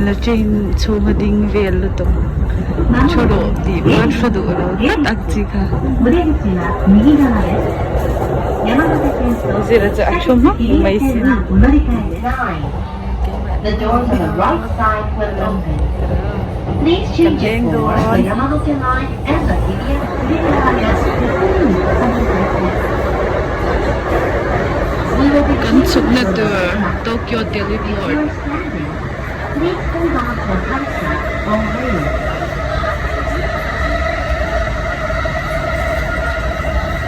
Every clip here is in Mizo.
la train chhunga ding vel lutuk thu rawh tih pawh a thu duh lo tlat ang chi kha. Zira chu a thu hmak mai sin. Kan leng dawn. Kan chhukna tur Tokyo Teleport.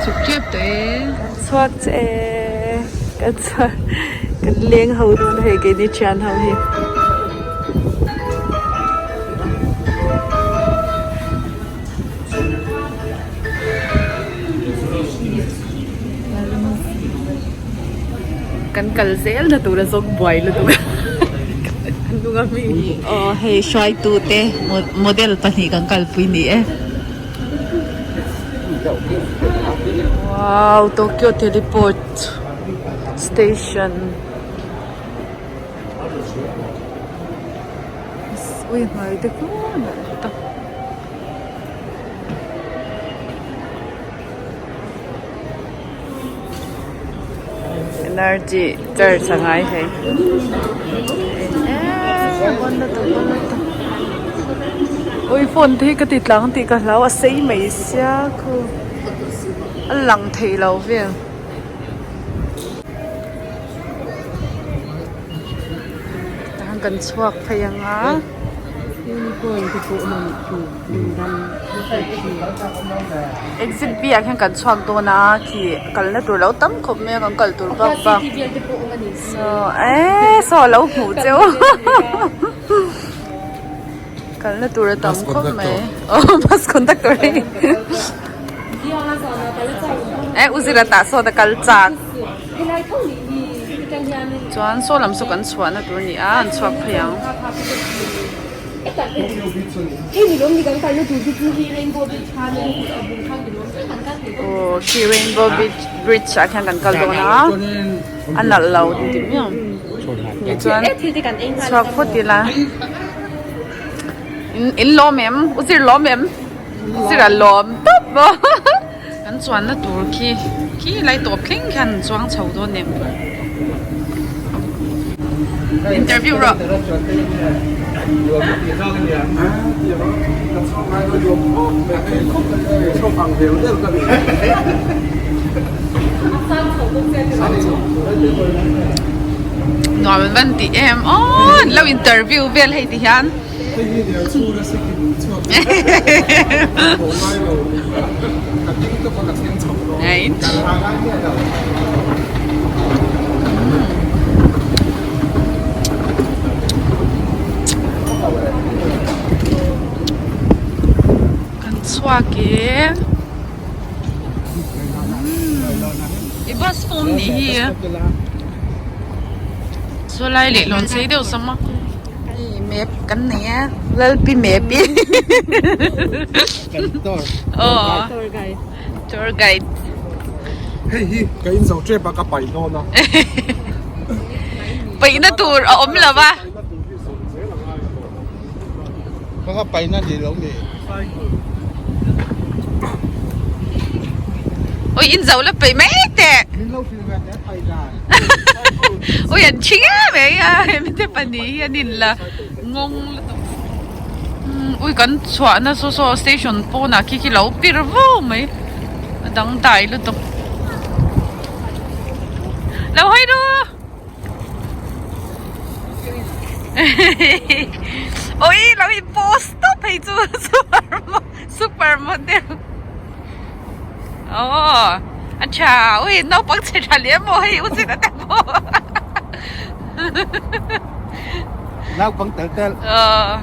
Chhuk tep tawh e. Chhuak che e kan chhuak kan leng ho dawn a hei keini thian ho hi. Kan kal zel na tur a zawng buai lutuk a a hnung a mi aw hei hruaitu te model pahnih kan kalpui ni e wow Tokyo teleport station. Ui hmai te khu a nalh tak. Energy charge a ngai thei. Eee bon lutuk bon lutuk. Ui phone te hi ka ti tlang tih ka hlau a sei mai sia khu a lang thei lo vel. Tahan kan chhuak phei ang a. Exit B ah khian kan chhuak dawn a khi kalna tur lo tam khawp mai a kan kal tur bak bak saw eee saw a lo hmuh cheu kalna tur a tam khawp mai aw bus conductor hi eh u zira tah sawt a kal chak. Chuan saw lam saw kan chhuahna tur a ni a an chhuak phei ang. Aw khi rainbow beach bridge ah khian kan kal dawn a a nalh lo ti miau tichuan chhuak phawt ila in lawm em u zir lawm em u zir a lawm tawp maw. Kan chuanna tur khi khi lai tawp thleng khian an chuang chho dawn em? Interview rawh. Nuam an van ti em aw an lo interview vel hei ti hian. Kan chhuak e i bus form nih hi saw lai leh lawn sei deuh sam a. Hei map kan nei a Lalpi map i aw Tour guide tour guide Hei hi ka in zo tep a ka paih dawn a Paihna tur a awm lo va Ka ka paihna ni lo ni Ui in zo la paih mai teh Min lo hrilh ve teh paih dan Ui an thi em mai a hemi te pahnih hi an in la ngawng lutuk ui kan chhuahna saw saw station pawnah khi khi lo pir vo mai a dangdai lutuk lo hawi ru ui lo in post tawp phei chu super model. Aw a tha ui naupang chhe tha leh maw hei u chin a te pawh Naupang tel tel Aw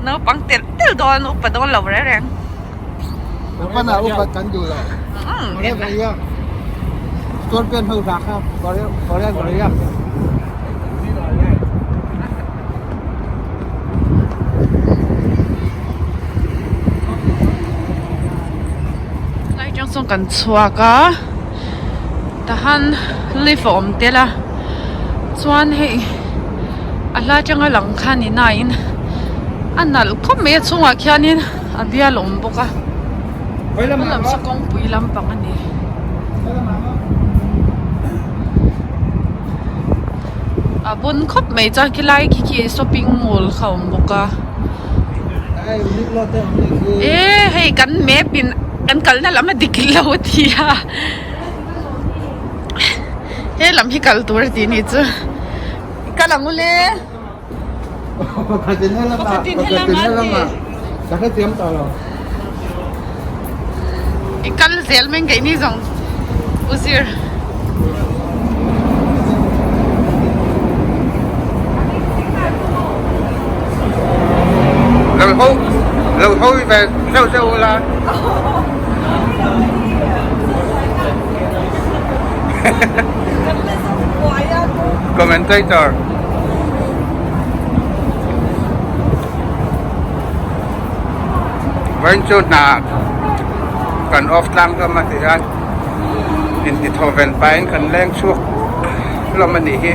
naupang tel tel dawn upa dawn lo reng reng Upa na upa kan duh lo Scorpion ho hla kha Korean Korean Lai atang chuan kan chhuak a tahan lift a awm tel a chuan hei A hla atanga lang kha ni nain a nalh khawp mai a chhungah khianin a bial a awm bawk a lam saw kawngpui lampang a ni. A bon khawp mai chuan khilai khi khi shopping mall kha a awm bawk a e hei kan map in kan kalna lam a dik lo a ti a he lam hi kal tur a tih ni chu kal ang ule pakhatin helam ah i kal zel mai keini zawng u zir. Lo ho lo hawi ve zeuh zeuh ula. Commentator. Vawiin chu hna kan off tlang hlawm a tih hian intithaw ven pahin kan leng chhuak hlawm a nih hi.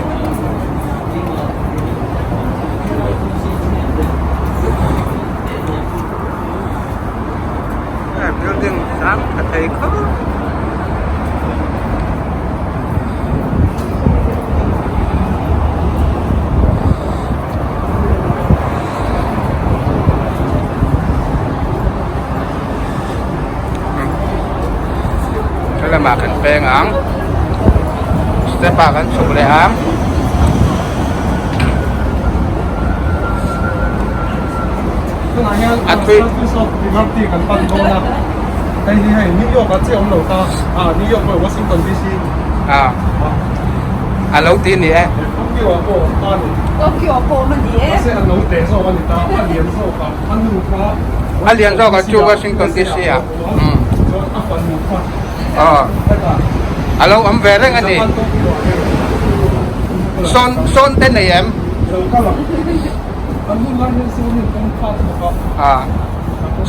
Building sang tha thei khawp. Helamah kan peng ang step ah kan chhuk leh ang. Tunah hian A thui. Statue of Liberty kan pan dawn a hei hi hei New York ah chiah awm lo ta ah New York pawh Washington DC ah a lo ti ni e. Tokyo ah pawh awm ta a ni. Tokyo ah pawh awm a ni e. Mahse a lo teh zawk a ni ta a lian zawk a a nu kha A lian zawk a chu Washington DC ah. Chuan a fanu kha ah hetah a lo awm ve reng a ni. Japan Tokyo ah hian Sawn sawn te nei em? Lo kal ang. A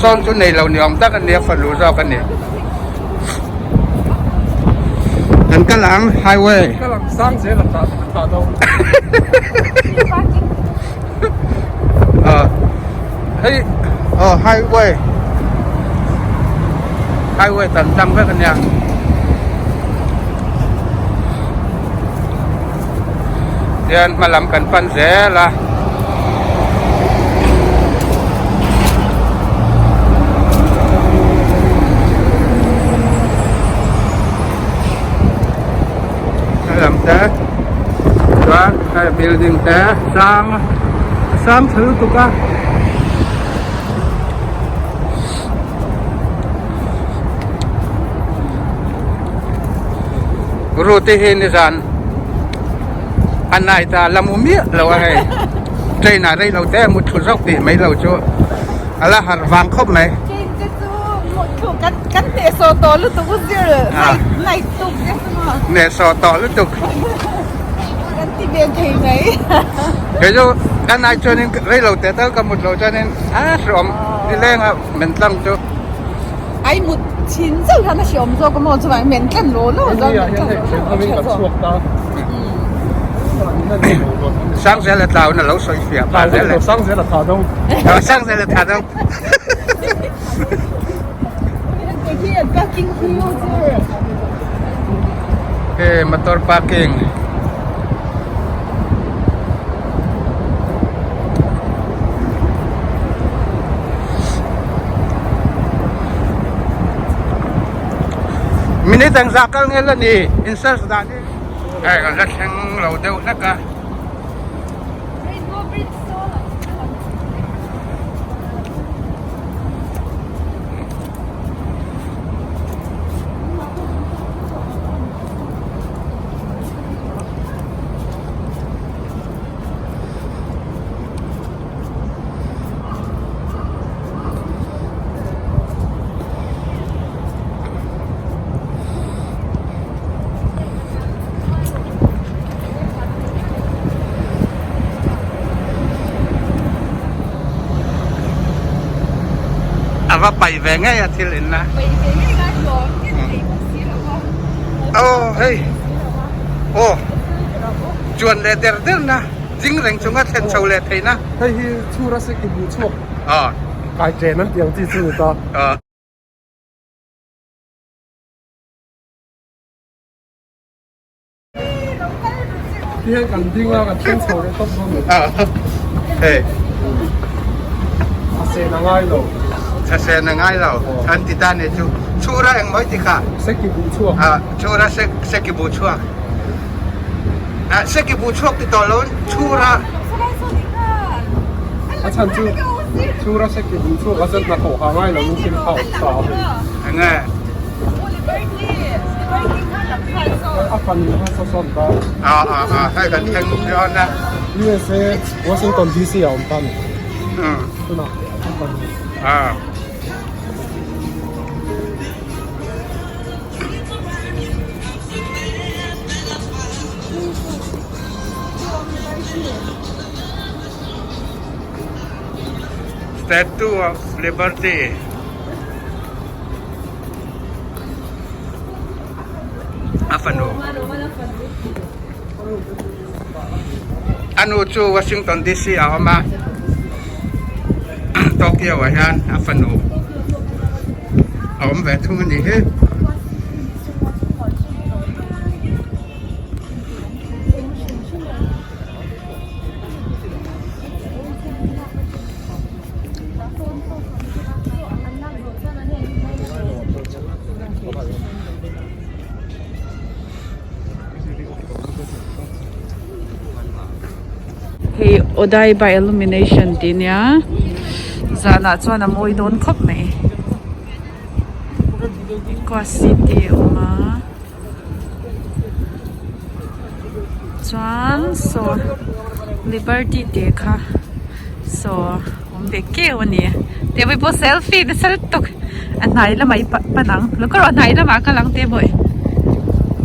sawn chu nei lo ni awm tak a nia fanu zawk a ni kan kal ang highway hei aw highway highway tan tlang vek a nia. Tihian hma lam kan pan zel a. Hma lam te chuan hei building te sang a sang tha lutuk a. Ruti hi nizan a night a la mu miah lo a hei train ah rei lo te mu thu zawk tih mai lo chu a la harh vang khawp mai. Train te chu mu thu kan kan hnehsawh tawh lutuk u zir night night tuk te chu maw. Hnehsawh tawh lutuk. Kan ti ve thei mai. Kei chu ka night chuanin rei lo te tal ka mut loh chuanin a hreawm nileng a men tlang chu. Ai mut thin zeuh hian a hreawm zawk a maw chuvangin men tlan law law chuan men tlan law law a tha zawk. Sangzel a tlau in a lo sawi fiah pah zel e. Sangzel a tha deuh. Sangzel a tha deuh. Hei motor parking. Minute ang zah kal ngel a ni in search dan hi hei kan la thleng lo deuh hlek a. A va paih ve ngei a thil in na. Paih ve ngei ngai hlawm ken thei bawk si lo va. Aw hei aw chuan leh der der na. Ding reng chunga thlen chho leh theihna. Hei hi chhura seki bu chhuak kai chen an tih ang chi chu ni ta. Ti hian kan ding a kan thleng chho leh tawp dawn ni. Hei. A sen a ngai lo. A sen a ngai lo. An ti ta ni chu. Chhura engmawi ti kha? Seki bu chhuak. Chhura seki bu chhuak. Seki bu chhuak ti tawh lo chhura. A chhan chu chhura seki bu chhuak a chuan hnathawh ha ngai lo in thil kha awm ta a hei. Enge? A fanu kha saw sawn ta. A a a hei kan thleng dawn a. USA Washington DC a awm ta ni. Tunah a fanu. A. Statue of Liberty. A fanu. A nu chu Washington DC a awm a, Tokyo ah hian a fanu a awm ve thung a nih hi. Hei Odaiba illumination tih nia zanah chuan a mawi dawn khawp mai Equa city a awm a chuan saw liberty tih kha saw awm ve keuh a ni teh pawh pawh selfie nasa lutuk a hnai lamah i pan ang lo ka rawh a hnai lamah ka lang teh pawh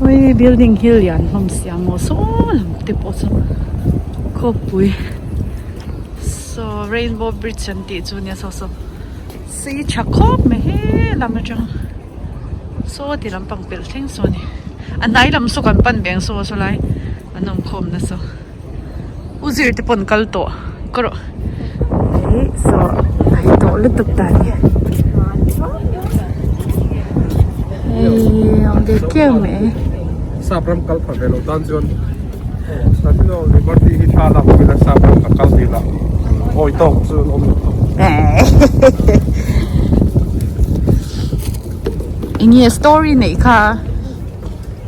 awii building hi lian hlawm sia maw saw lam te pawh chu khawpui saw rainbow bridge an tih chu nia saw saw sei tha khawp mai he lam atang. Saw ti lampang pelh thleng saw a ni a hnai lam saw kan pan veng saw saw lai an awm khawm na saw u zir te pawn kal tawh ka rawh ih saw hnai tawh lutuk ta a ni hei awm ve keu mai. Sap ram kal pha ve lo tan chuan Statue of Liberty hi thla lak awm ila sap ram ka kal dil a awi tawk chu an awm lo tawp. Enge story neih kha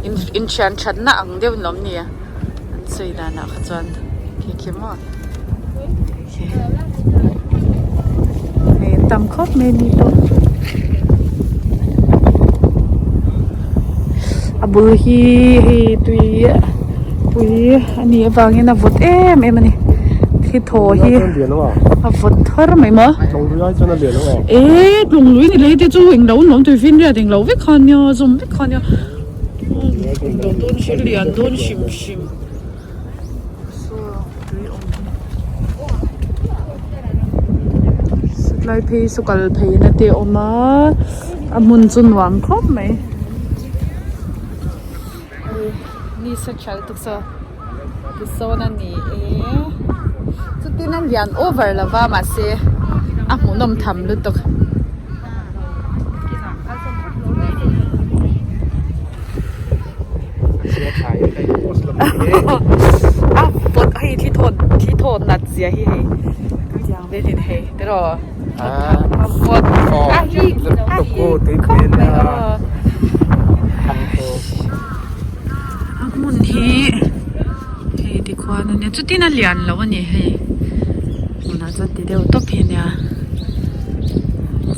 in inthian thatna ang deuh in awm nia an sawi danah kha chuan khi khi maw khi hei an tam khawp mai ni pawh a bul hi hei tui tui a nih avangin a vawt em em a ni thli thaw hi. A vawt thar mai maw? Eee tlunglui ni lei te chu englo an awm tui finriat englo vek kha ania zawm vek kha ania englo dawn hre lian dawn hrim hrim saw tui awm satlai phei saw kal phei na te a awm a a hmun chu nuam khawp mai ni sa tha lutuk saw. Tisawn a ni e chutin a lian over lo va mahse a hmuhnawm tham lutuk. A vawt hei thli thawn thli thawn nat zia hi hei tiang velin hei tiraw a vawt a hik a hik khawp mai aw. A hmun hi hei tikhuan a nia chutin a lian lo a ni hei hmunah chuan ti deuh tawp hi a nia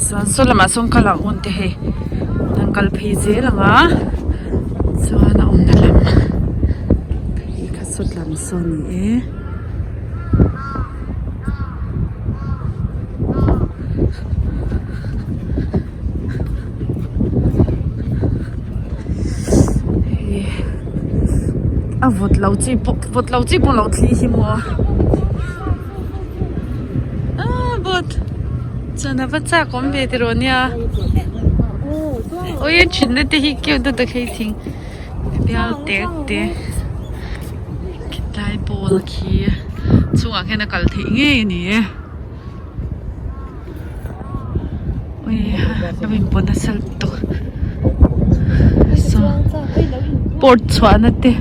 chuan saw lamah sawn kal ang hun te hei an kal phei zel ang a chuan a awmna lam phei kha sawt lam saw a ni e. A vawt lo chi pawh vawt lo chi pawh lo thli hi maw aaa vawt chuan a va chak awm ve tiraw nia awi a thinna te hi cute lutuk hei thing bial te te khilai ball khi. Chungah khian a kal theih ngei a ni e. Ui lo inpawh nasa lutuk saw port chhuahna te.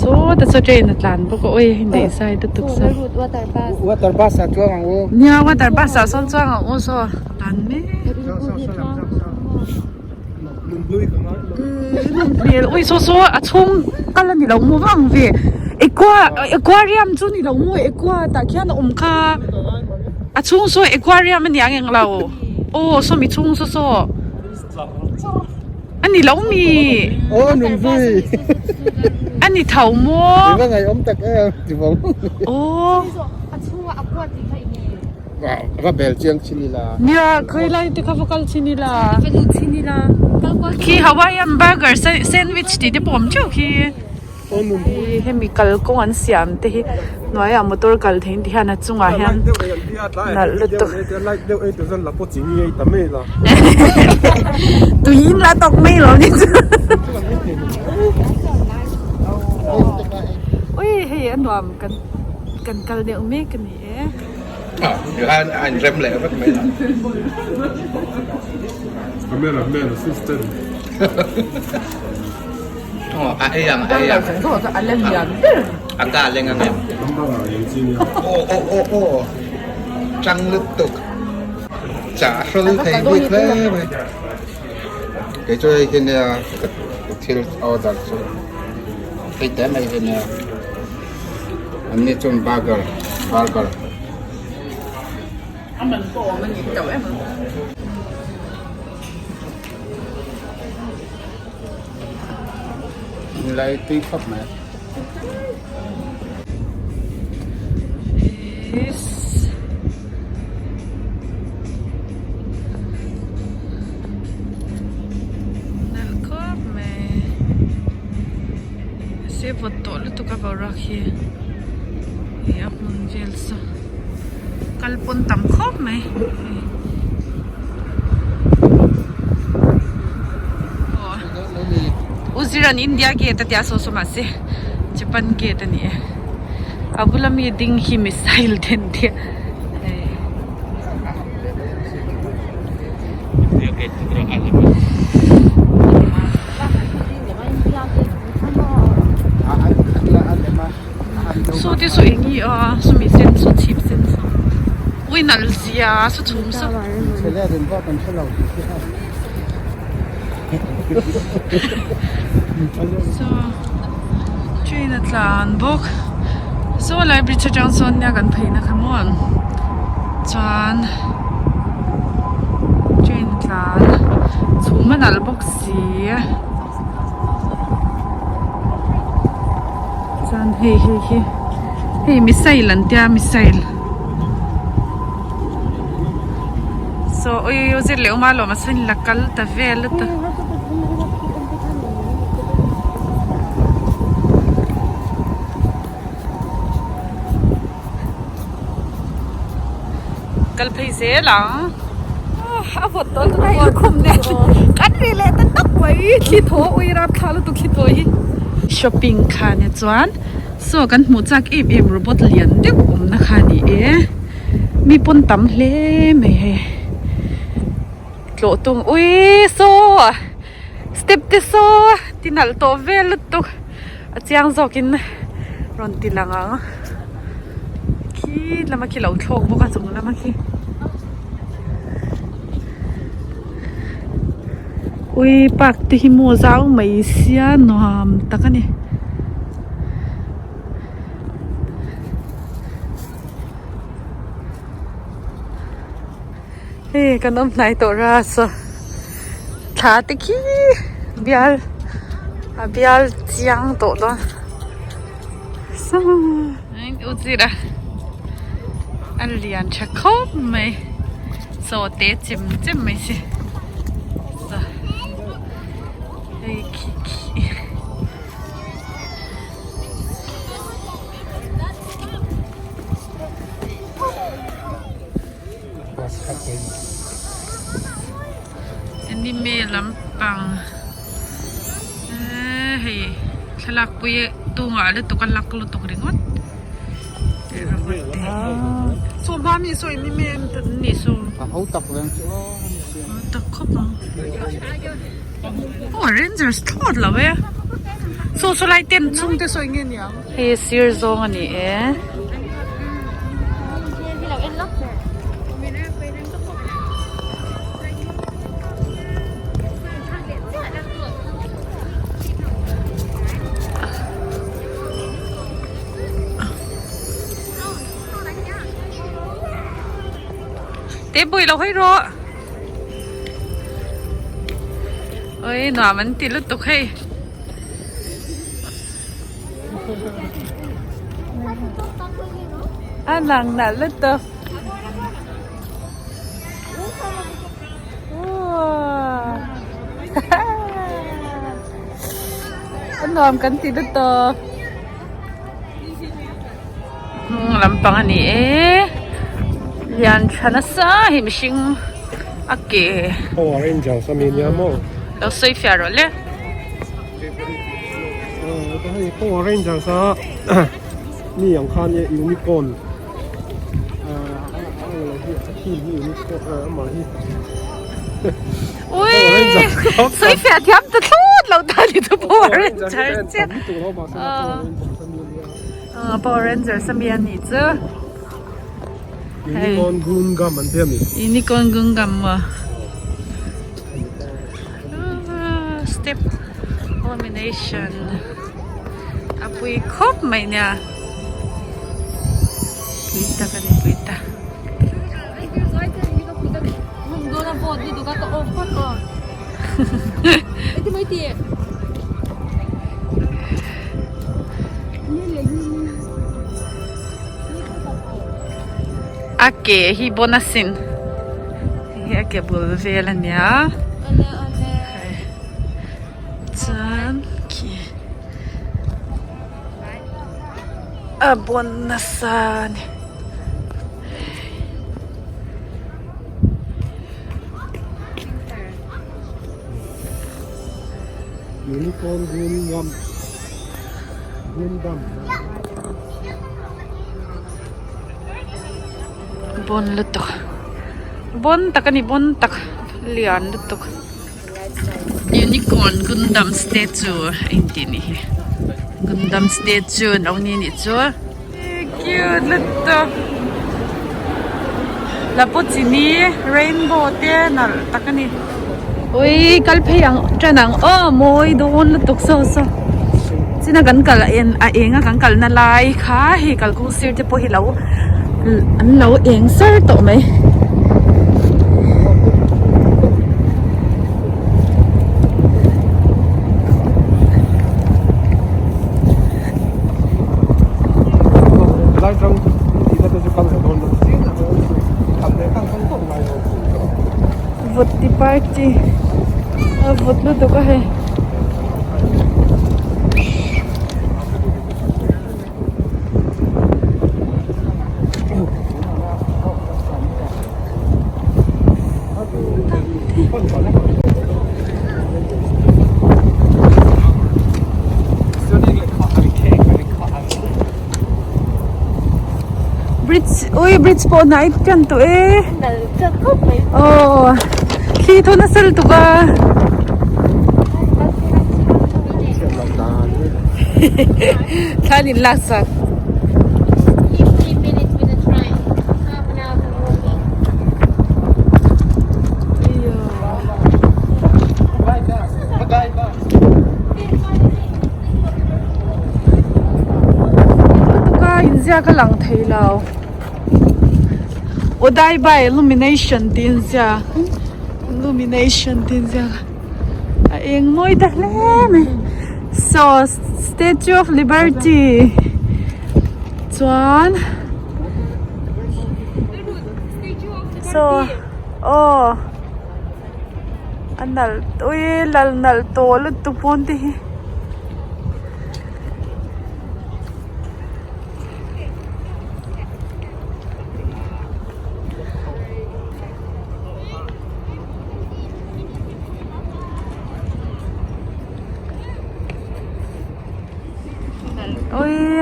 Saw ta saw train a tlan bawk a ui hei daih zai lutuk saw. Water bus ah chuang ang u. Nia water bus ah sawn chuang ang u saw tlan mek. Hmel ui saw saw a chhung kal a ni lo maw vang ve aqua aquarium chu ni lo maw aqua tah khian a awm kha a chhung saw aquarium a ni ang eng lo aw sawmi chhung saw saw a ni lo mi aw nunhlui a ni tho maw i va ngaihawm tak em ti vawng aw Va bel chiang chin ila. Nia, khawi lai te kha va kal chin ila. Va lut chin ila. Khi Hawaiian burger sandwich tih te pawh awm teuh khi. Hemi kalkawng an siam te hi hnuaiah motor kal thei ti hian a chungah hian nalh lutuk. Tui in la tawk mai lo ni chu. Ui hei a nuam kan kal deuh mek a ni. Khan a inrem leh vek mai a. Camera man assistant. Aw a ei ang a ei ang. A ka leng ang em. Aw aw aw aw chang lutuk chah hrawl thei bik hle mai. Kei chu hei hi nia ka thil order chu hei te mai hi nia. An ni chuan burger burger. A man pawh awm a ni teuh em ang. Lai tui khawp mai. Yes. Nalh khawp mai. Se vawt tawh lutuk a boruak hi ih a hmun vel saw kal pawn tam khawp mai hei aw Uziran India gate a tia saw saw mahse Japan gate a ni e a bula mi ding hi missile den te hei. Saw te saw eng hi a sawmi sen saw chhip sen saw ui nalh zia saw chhum saw. Saw train a tlan bawk saw lai bridge atang sawn nia kan phei na kha maw ang chuan train a tlan chhum a nalh bawk si. Chuan hei hei hi hei missile an tia missile saw ui ui zir leh awm a lawm a sawn la kal ta vel a ta. Kal phei zel ang a vawt dawn lutuk a lukhum nen kan ri leh ta tak mai thli thaw ui rap thla lutuk thli thaw hi shopping kha ni chuan saw kan hmuh chak em em robot lian deuh awmna kha a ni e mi pawn tam hle mai hei tlawh tung ui saw step te saw ti nalh tawh vel lutuk a chiang zawkin rawn ti lang ang khi lama khi lo thlawk bawk a chung lama khi ui park te hi maw zau mai sia nuam tak a ni. Hei kan awm hnai tawh ra saw thla te khi bial a bial chiang tawh dawn saw u zir a a lian tha khawp mai chaw te chem chem mai si saw hei khi khi. Anime lampang eee hei. thlalak pui tungah lutuk a luck lutuk ringawt saw hma mi saw in em em ni saw a ho tak veng chu aw a tak khawp ang aw rangers thlawt lo e saw saw lai tent chhung te saw eng nge niang hei sir zawng a ni e. Te bui lo hawi rawh oi nuam an ti lutuk hei. A lang nalh lutuk. A nuam kan ti lutuk. Hnung lampang a ni e lian tha nasa hi mihring a ke Power Rangers a mi nia maw lo sawi fiah rawh le hei Power Rangers a mi ang khan e unicorn Ui sawi fiah thiam ta thlawt lo ta ni chu Power Rangers chiah Power Rangers a mi a nih chu. Unicorn Gungam an ti a mi. Unicorn Gungam maw. Step illumination a pui khawp mai nia. Pui tak a ni pui tak. A ke hi bawn asin hei a ke bul vel a nia chuan khi a bawn nasa a ni. Unicorn Gundam Gundam Bawn lutuk bawn tak a ni bawn tak lian lutuk Unicorn Gundam statue a intih nih hi Gundam statue an lo ni anih chu. Cute lutuk Lapuchini rainbow te nalh tak a ni ui kal phei ang tan ang aw mawi dawn lutuk saw saw china kan kal en a eng a kan kal na lai kha hei kalkawng sir te pawh hi lo an lo eng sar tawh mai. Vawt ti party a vawt lutuk a hei. Bridge ui bridge pawh hnai tan tawh e aw thli thaw nasa lutuk a thla an in lak sak. Lutuk a inziak a lang thei lo Odaiba illumination tih inziak illumination tih inziak a eng mawi ta hle mai saw statue of liberty chuan saw aw. A nalh ui lal nalh tawh lutuk pawn te hi.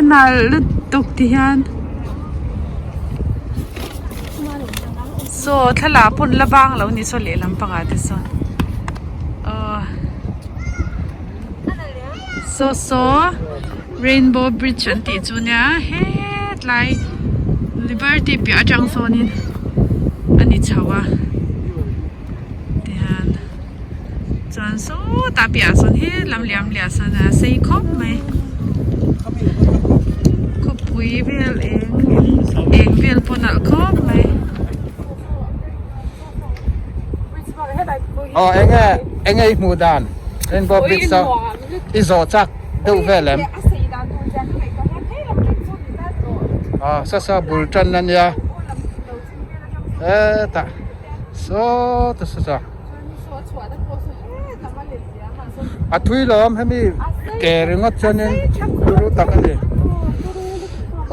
nalh lutuk ti hian saw thlalak pawn la bang lo ni saw lehlam pangah te sawn aw saw saw rainbow bridge an tih chu nia hetlai liberty piah atang sawnin a ni chho a tihian chuan sawtah piahah sawn he lam liam liah sawn a sei khawp mai khawpui vel eng eng vel pawh nalh khawp mai. Aw enge enge i hmuh dan rainbow bridge saw i zawh chak deuh vel em aw saw saw bul tan ania hetah sawta saw saw a thui lo awm hemi ke ringawt chuanin turu tak a ni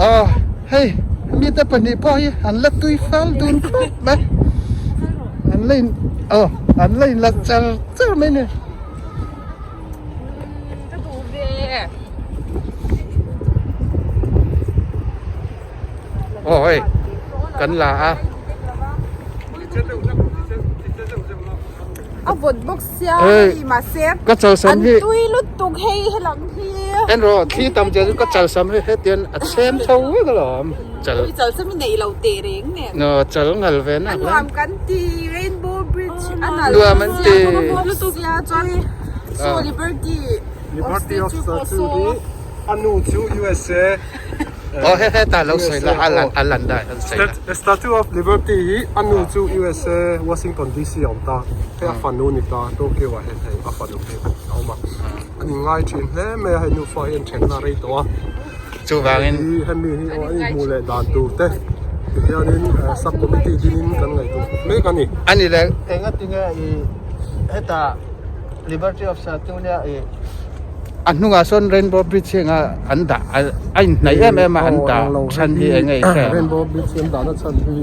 aw hei hemi te pahnih pawh hi an la tui fal dun khawp mai an la in aw an la in la char char mai a ni. Aw hei kan la a. A vawt bawk sia hei mahse ka chalsam hi an tui lutuk hei helam hi. En rawh thli tam zia chu ka chalsam hi hetian a chhem chho vek alawm chal. Ui chalsam hi neih lo teh reng nen. Aw chal ngal ve nak A nuam kan ti rainbow bridge a nalh Nuam an ti. lutuk sia chuan saw liberty Liberty of statue hi a nu chu USA Aw he hetah lo sawi la a lan a lan dan an sawi la. Statue of Liberty hi a nu chu USA Washington DC a awm ta hei a fanu ni ta Tokyo ah hian hei a fanu phei bawk a awm a an in ngai thin hle mai a hei nufa hi an thenna a rei tawh a chuvangin hemi hi aw an inhmuh leh dan tur te tihianin sub committee dinin kan ngaihtuah mek a ni. A ni le engatinge i hetah Liberty of Statue nia i A hnungah sawn Rainbow Bridge hi anga an dah a inhnaih em em a an dah chhan hi eng nge i hre ang? Rainbow Bridge hi an dahna chhan hi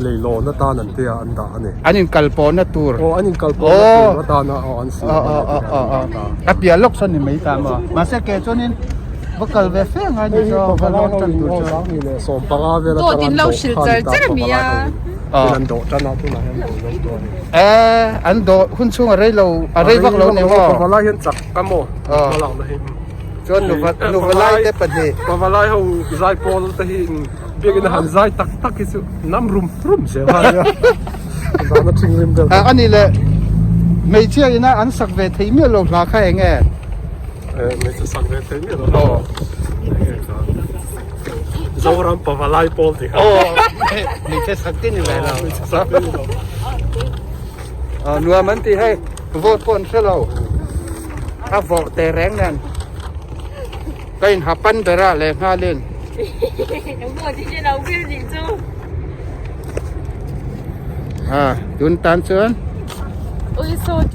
leilawn atan an tia an dah a ni. An inkal pawhna tur. Aw an inkal pawhna tur atana aw an siam a ni tih an dah ta. A piah lawk sawn ni mai ta maw? Mahse ke chuanin va kal ve fe ang a ni chu va lawn tan tur chu. Hei hi 15 vel atanga an dawh khan ta pavalai ho in an dawh tan a tunah hian dawh zo tawh a ni. Eh an dawh hun chhung a rei lo a rei vak lo ni maw? Pavalai hian chak Ka maw hmalakna hi chuan nuva nuva lai te pahnih pavalai ho zai pawl te hi biakin a han zai tak tak hi chu nam rum rum zel a nia zana thing rim vel a ni le hmeichhia ina an sak ve thei miah lo hla kha eng nge hmeichhe sak ve thei miah lo aw Zoram pavalai pawl tih kha aw hmeichhe sak te ni ve lo hmeichhe sak te ni lo nuam an ti hei Vote pawh an hre lo. A vawh teh reng nen. Ka in ha pan ber a leh nghalin. A tun tan chuan.